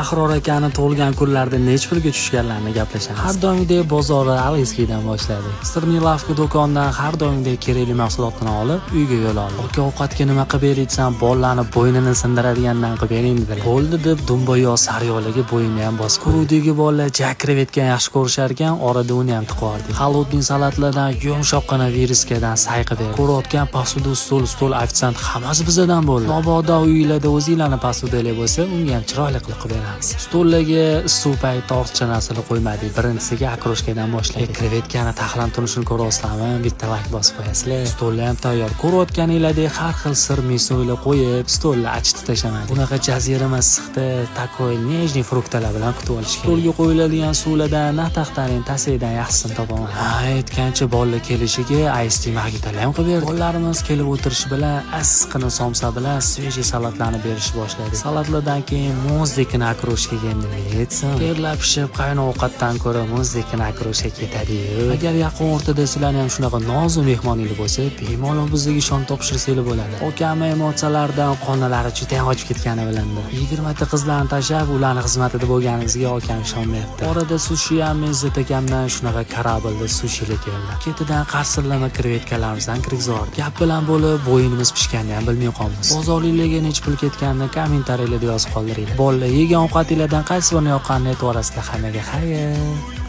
Ahror akani tug'ilgan kunlarida necha pulga tushganlarini gaplashamiz. Har doimgidek bozorni Alayskiydan boshladik. Сырный лавка do'konidan har doimgidek kerakli mahsulotni olib, uyga yo'l oldik. "Aka, ovqatga nima qilib bering?" desam, "Bolalarni bo'ynini sindiradigandan qilib bering", dedilar. Bo'ldi deb dumba yog' sariyog'liga bo'yinni ham bosib. Kurudagi bolalar ja krevetkani yaxshi ko'rishar ekan, orada uni ham tiqib yubordik. Холодный salatlardan, yumshoqqina вырезка dan say qilib berdik. Ko'rayotgan посуда, stol, stol, ofitsiant, hammasi bizadan bo'ldi. Mabodo uyinglarda o'zinglarni посуда lar bo'lsa, unga ham chiroyli qilib qilib beramiz. Stollarga issiq paytda ortiqcha narsalar qo'ymadik. Birinchisiga окрошка dan boshladik. Krevetkani taxlam turishini ko'ryapsizlarmi? Bitta layk bosib qo'yasizlar. Stollar ham tayyor. Ko'rayotganinglardek har xil sir misoylar qo'yib, stolni achitib tashlamadik. Bunaqa jazirama issiqda такой нежный фрукт lar bilan kutib olish kerak. Stolga qo'yiladigan suvlardan nataxtaning tasaydan yaxshisini topaman. Ha, aytgancha, bolalar kelishiga ice tea magitalar ham qilib berdi. Bolalarimiz kelib o'tirishi bilan issiqqina somsa bilan свежий salatlarni berishni boshladi. Salatlardan keyin muzdekina окрошка ga endi nima yetsin. Terlab pishib qaynoq ovqatdan ko'ra muzdekina окрошка ketadi-yu. Agar yaqin o'rtada sizlarni ham shunaqa nozu mehmoninglar bo'lsa, bemalol bizga ishonch topshirsanglar bo'ladi. Okamni emotsiyalaridan qonalari juda ham ochib ketgani bilindi. 20 ta qizlarni tashlab, ularni xizmatida bo'lganimizga okam ishonmayapti. Orada sushi ham Izzat akamdan shunaqa корабль da sushilar keldi. Ketidan qarsillama krevetkalarimizdan kirgizib. Gap bilan bo'lib, bo'yinimiz pishganini ham bilmay qolamiz. Bozorliklarga necha pul ketganini kommentariyalarda yozib qoldiringlar. Bolalar yegan ovqatinglardan qaysi birini yoqqanini aytib yuborasizlar. Hammaga xayr.